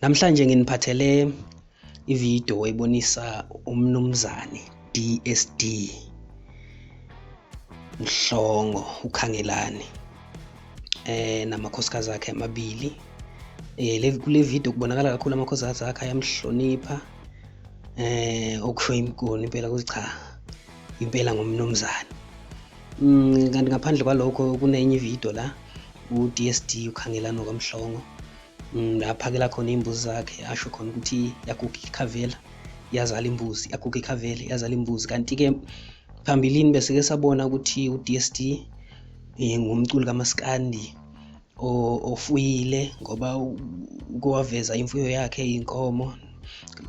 Namhlanje nginiphathele ividiyo ebonisa umnumzane DSD Mhlongo uKhangelani namakhosikazi akhe amabili. Kule video kubonakala kakhulu amakhosikazi akhe ayamhlonipha okusho imkoni impela ukuthi cha impela ngumnumzane. Kanti ngaphandle kwalokho kunenye ividiyo la uDSD uKhangelani nokaMhlongo laphakela khona imbuzi zakhe asho khona ukuthi yaguga ikhavela yazala imbuzi, yaguga ikhavela yazala imbuzi. Kanti-ke phambilini bese-ke sabona ukuthi uDSD ngumculi kaMaskandi ofuyile ngoba ukwaveza imfuyo yakhe iy'nkomo,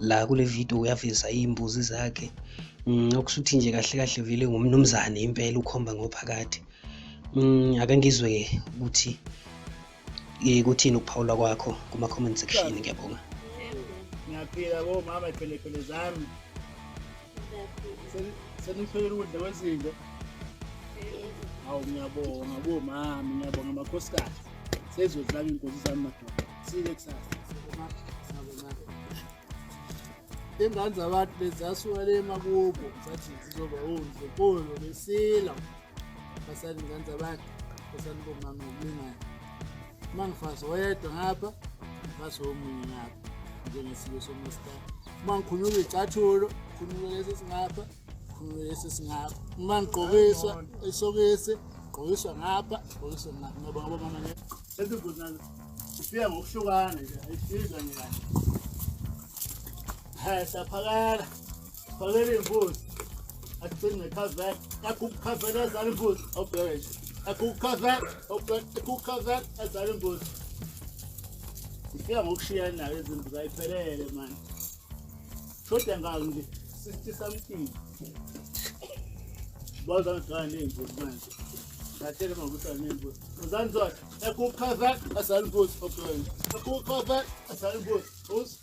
la kule video uyaveza iy'mbuzi zakhe. Okusuthi nje kahle kahle vele ngumnumzane impela ukhomba ngophakathi. Ake ngizwe ukuthi kuthini ukuphawula kwakho kuma-comment section. Ngiyabonga. Ngiyaphila bomama iphelele zami. Seniphelele ukudla kwezinto. Hawu ngiyabonga bomama, ngiyabonga amakhosikazi. Sezodlala inkosi zami madoda. Sile kusasa. Ingane zabantu lezasuka le makubo sathi sizoba unzekolo lesila. Basali ingane zabantu, basali bomama ngokulingana. Mangifase oyedwa ngapha, ngifase omunye ngapha njengesiko somasitari. Mangikhulula icathulo, khulula lesi singapha, khulula lesi singapha. Mangigqokiswa esokisi, gqokiswa ngapha, gqokiswa ngapha. Ngoba mama ne sezimbuzi nazo sifika ngokuhlukana nje, ayifika nje kahle. Saphakala, phakela imbuzi. Athi ngekhavela, akukhavela ezala imbuzi, awubheke nje. Akukhavela ezala imbuzi. Sifika ngokushiyana nayo izimbuzi ayiphelele manje. Shoda ngalo nje, sithi something. Baza ngani ney'mbuzi manje. Ngathela ngokuthi anembuzi. Uzanzwa, akukhavela ezala imbuzi, awubheke nje. Akukhavela ezala imbuzi.